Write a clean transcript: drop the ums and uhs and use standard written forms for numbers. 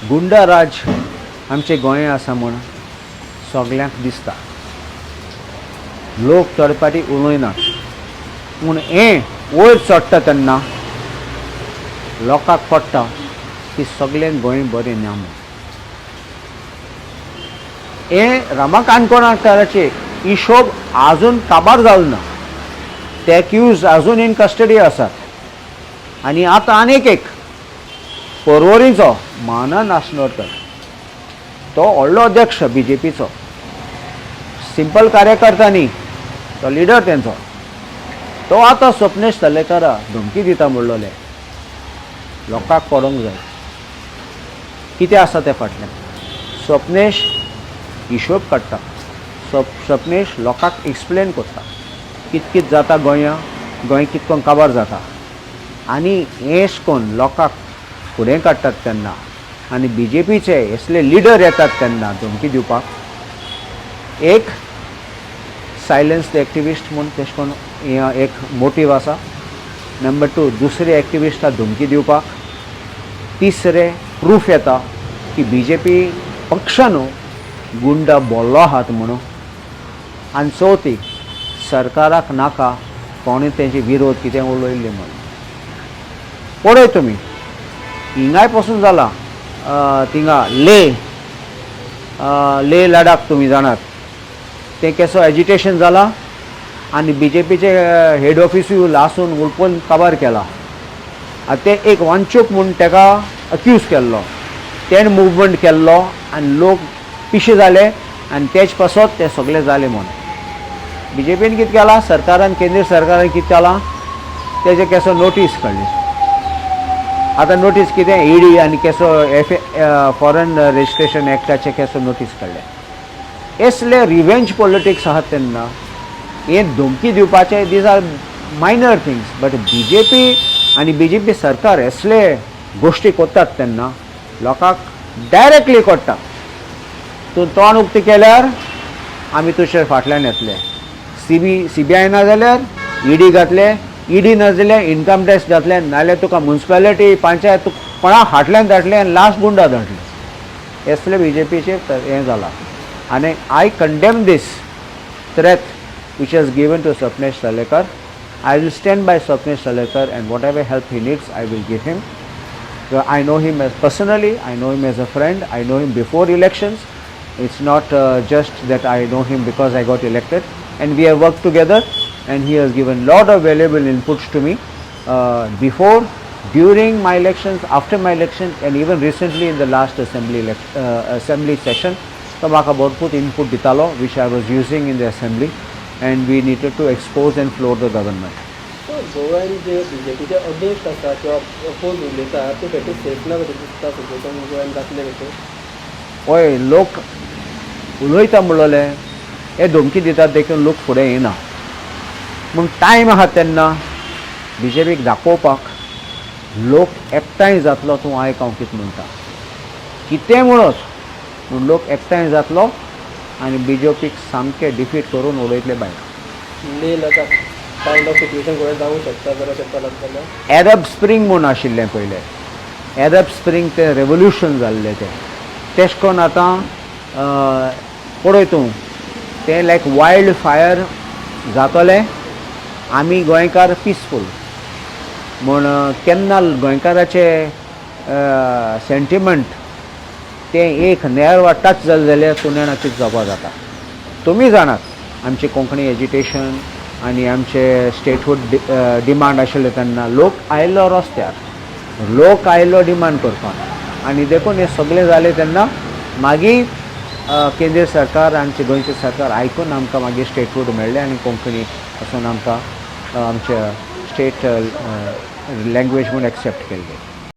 गुंडा राज आमचे गोंय आसा म्हूण सगल्यांक दिसता. लोक चड पाटी उलयनात, पूण हें वयर चडटा तेन्ना लोकांक पडटा की सगळें गोंय बरें ना म्हूण. हें रमा काणकोणकाराचे हिशोब आजून काबार जालो ना. ते एक्यूज आजून इन कस्टडी आसात. आनी आतां आनीक एक पर्वरीचो मानन आसनोडकर, तो व्हडलो अध्यक्ष बीजेपीचो, सिंपल कार्यकर्ता न्ही तो, लिडर तेंचो. तो आतां स्वप्नेश सलेकरा धमकी दिता म्हणलोले. लोकांक पडोंक जाय कितें आसा तें फाटल्यान. स्वप्नेश हिशोब काडटा, स्वप्नेश लोकांक एक्सप्लेन करता कित कित जाता गोंया, गोंय कित करून काबार जाता. आनी हें करून लोकांक फुडें काडटात तेन्ना आनी बीजेपीचे असले लिडर येतात तेन्ना धमकी दिवपाक, एक सायलन्स the activist म्हूण तेश करून हें एक मोटीव आसा. नंबर टू, दुसरे एक्टिविस्टाक धमकी दिवपाक. तिसरे, प्रूफ येता की बीजेपी पक्षान गुंडा बोल्लो आहात म्हणून. आनी चवथी, सरकाराक नाका कोणें तेंचे विरोध कितें उलयल्ले म्हणून. पळय तुमी, हिंगाय पसून जाला. थिंगा ले ले लडाख तुमी जाणात, तें केसो एजिटेशन जाला आनी बीजेपीचे हेड ऑफिसूय लासून उडपून काबार केला. आनी ते एक वांचूक म्हूण तेका अक्यूज केल्लो, तेणें मुवमेंट केल्लो आनी लोक पिशे जाले आनी तेच पासत ते सगळे जाले म्हूण. बीजेपीन कितें केलां, सरकारान, केंद्र सरकारान कितें केलां, तेजे केसो नोटीस काडली. आतां नोटीस कितें, ईडी आनी केसो एफ फॉरेन रजिस्ट्रेशन एक्टाचे केसो नोटीस काडले. असले रिवेंज पॉलिटिक्स आहात तेन्ना हे धमकी दिवपाचे, these are minor things, but BJP आनी बीजेपी सरकार असले गोश्टी करतात तेन्ना लोकांक डायरेक्टली कळटा, तूं तोंड उक्तें केल्यार आमी तुजे फाटल्यान येतले. सीबीआय ना जाल्यार ईडी घातले, ईडी ना जाल्यार इन्कम टॅक्स घातले, नाल्यार तुका मुन्सिपालिटी, पंचायत, तुका कोणा फाटल्यान धाडले आनी लास्ट गुंडा धाडले. असले बीजेपीचे हें जाला. आनी I condemn this threat which has given to Swapnesh Salekar. I will stand by Swapnesh Salekar and whatever help he needs, I will give him. So I know him as personally, I know him as a friend, I know him before elections. It's not just that I know him because I got elected, and we have worked together and he has given lot of valuable inputs to me before, during my elections, after my election and even recently in the last assembly session. तो म्हाका भरपूर input दितालो which I was using in the assembly and we needed to expose and floor the government. So गोव्यान जे बीजेपीचे against आसा किंवा oppose उलयता ते बेठे सेफ ना कशें दिसता सद्या गोव्यान जातले कशें? हय, लोक उलयता म्हणलोले हे धमकी दितात देखून लोक फुडें येना. पूण टायम आहा तेन्ना बीजेपीक दाखोवपाक लोक एकठांय जातलो. तूं आयक हांव कितें म्हणटा, कितें म्हणत पूण लोक एकठांय जातलो आनी बीजेपीक सामकें डिफीट करून उडयतले भायर. ले लडाख कायंड ऑफ सिच्युएशन गोव्यान जावंक शकता जर अशें चलत जाल्यार? एरब स्प्रींग म्हूण आशिल्लें पयलें, एरब स्प्रींग, तें रेवोल्युशन जाल्लें तें. तेश कोन्न आतां पळय तूं, तें लायक वायल्ड फायर जातलें. आमी गोंयकार पिसफूल म्हूण केन्ना गोंयकाराचे सेंटिमेंट तें एक नेर टच जालें जाल्यार तूं जाणा कितें जावपा जाता. तुमी जाणात, आमचें कोंकणी एजिटेशन आनी आमचे स्टेटहूड डिमांड आशिल्ले तेन्ना लोक आयलो रस्त्यार, लोक आयलो डिमांड करपाक आनी देखून हें सगळें जालें तेन्ना मागीर केंद्र सरकार, आमचें गोंयचें सरकार आयकून आमकां मागीर स्टेटहूड मेळ्ळें आनी कोंकणी पासून आमकां आमच्या स्टेट लँग्वेज म्हूण एक्सेप्ट केल्ली.